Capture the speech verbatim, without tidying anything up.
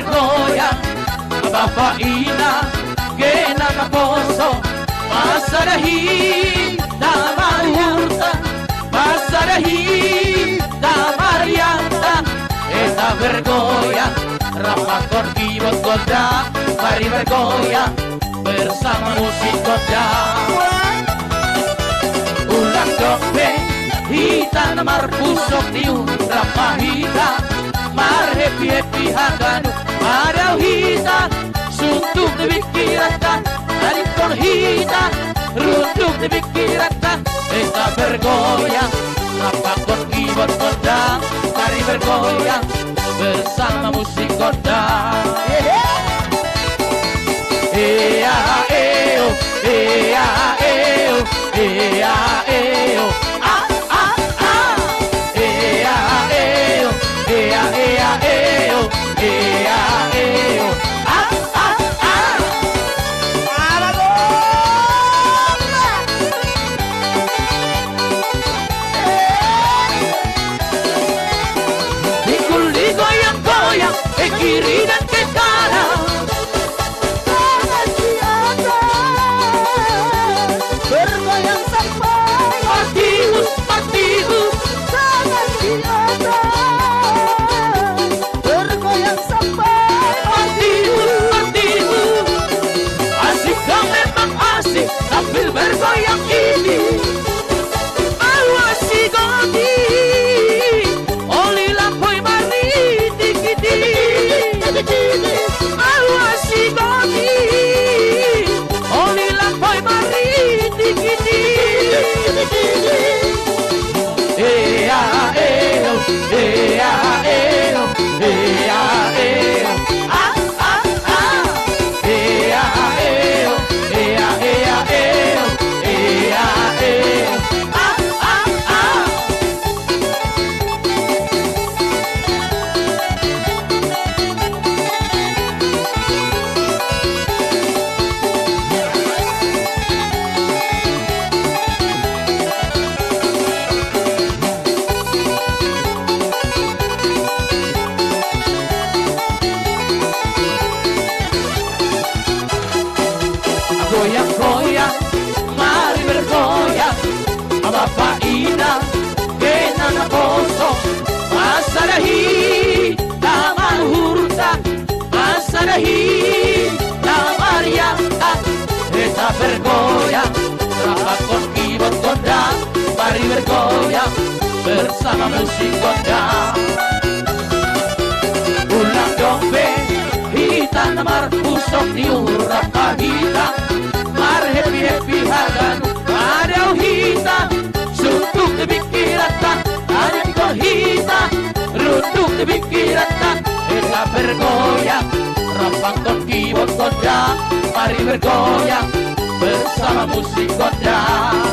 Goyang, bapa ina, gena naposo, pasada hita ma uhurta, pasada hita ma arianta, hita bergoyang, rap pakon kibot gondang, mari bergoyang bersama musik gondang. Ulang dong be, hita na marpusok ni uhur, rap ma hita marhappy-happy haganup, adong hita, sundut di pingkiranta, adong hita, rundut di pingkiranta, hita bergoyang, rap pakon kibot gondang, mari bergoyang bersama musik gondang. Ea eo, ea eo, ea eo, a a a. Ea eo, ea ea eo, ea eo, a a a. Pinggul ni goyang-goyang, e kiri dan ke kanan. Tangan di atas, bergoyang sampai. Martibus, martibus. Tangan di atas, bergoyang sampai. Martibus, martibus. Asik kau memang asik, sambil bergoyang ini. Awas si goti, oli lampoi mariti-kiti. Awas si goti, oli lampoi mariti-kiti. Ea eo, ea eo, ea eo, a a a. Ea eo, ea ea eo, ea eo, a a a. Goyang-goyang, mari bergoyang, bapa ina, gena naposo, pasada hita ma uhurta, pasada hita ma arianta, hita bergoyang, rap pakon kibot gondang, mari bergoyang bersama musik gondang. Ulang dong be, hita na marpusok ni uhur, rap ma hita marhappy-happy haganup, adong hita, sundut di pingkiranta, adong hita, rundut di pingkiranta, hita bergoyang, rap pakon kibot gondang, mari bergoyang bersama musik gondang.